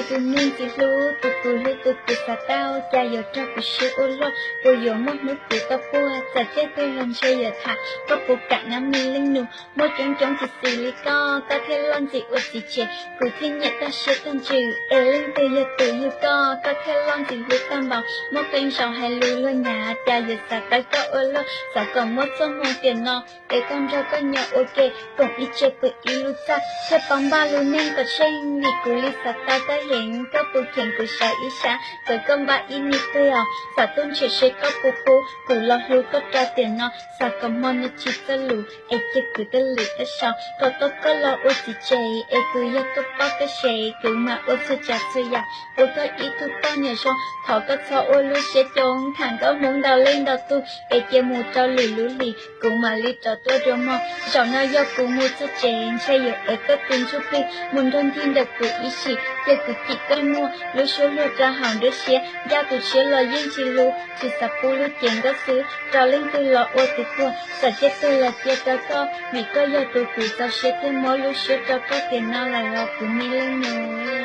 Tus me ntxim hlub, tus kuv hlub, tus kuv xav tau, cas yuav raug kuv siab ua luaj. Puas yuav muaj hnub kuv tau puag, txawm tiag twg los ntshe yuav tham. Koj puas kam nab me leej nus, muaj coob coob tsis xws li koj, koj thiaj loj ntxim ua txiv tsev. Kuv thiaj nyiam tag siab tag ntsws, es leej twg yog tus yug koj, koj thiaj loj ntxim hlub tag npaum. Muaj qee zaus hais lus luag nyav, cas yuav xav tau koj ua luaj. Xav kom muaj txoj hmoo tiam no, es koj nrog koj nyob ua ke, koom ib tse pw ib lub txaj, thiaj tau npaj lub neej kom tsheej. Vim kuv li xav tau koj heev, koj puas kheev kuv saib ib sab, txawm koj npaj ib me pliag os. Xav tuaj nrhiav seb koj puas pub kuv los hlub koj rau tiam no. Xav kom hmo no tsis txawj lus, es cia kuv tej lwm tej sau, kom tau koj los ua txiv tsev, es kuv yog koj poj koj sev. Kuv mam ua txhua tsav txhua yam ua koj ib tug poj niam zoo. Thov koj txhob ua lub siab coob, tham nkauj Hmoob ntau leej ntau tug, es cia mus rau lwm lub hlis, kuv mam li rov tuaj dua mog. Zaum no yog kuv mus txog tsev, ntshe yuav ev koj tus ntsuj plig mus nrog ncig ntawm kuv ib sim. Cia kuv cim koj muag, lub suab luag rau hauv nruab siab, ncaj tus tshiab los yeej tsis lus. Tsis xav pub lub cev nkauj xwb rau leej twg los ua tus puag, txawm tiag twg los cia rau koj, vim koj yog tus kuv txaus siab thiaj muab lub siab rau koj tiam no lawm los kuv me leej nus.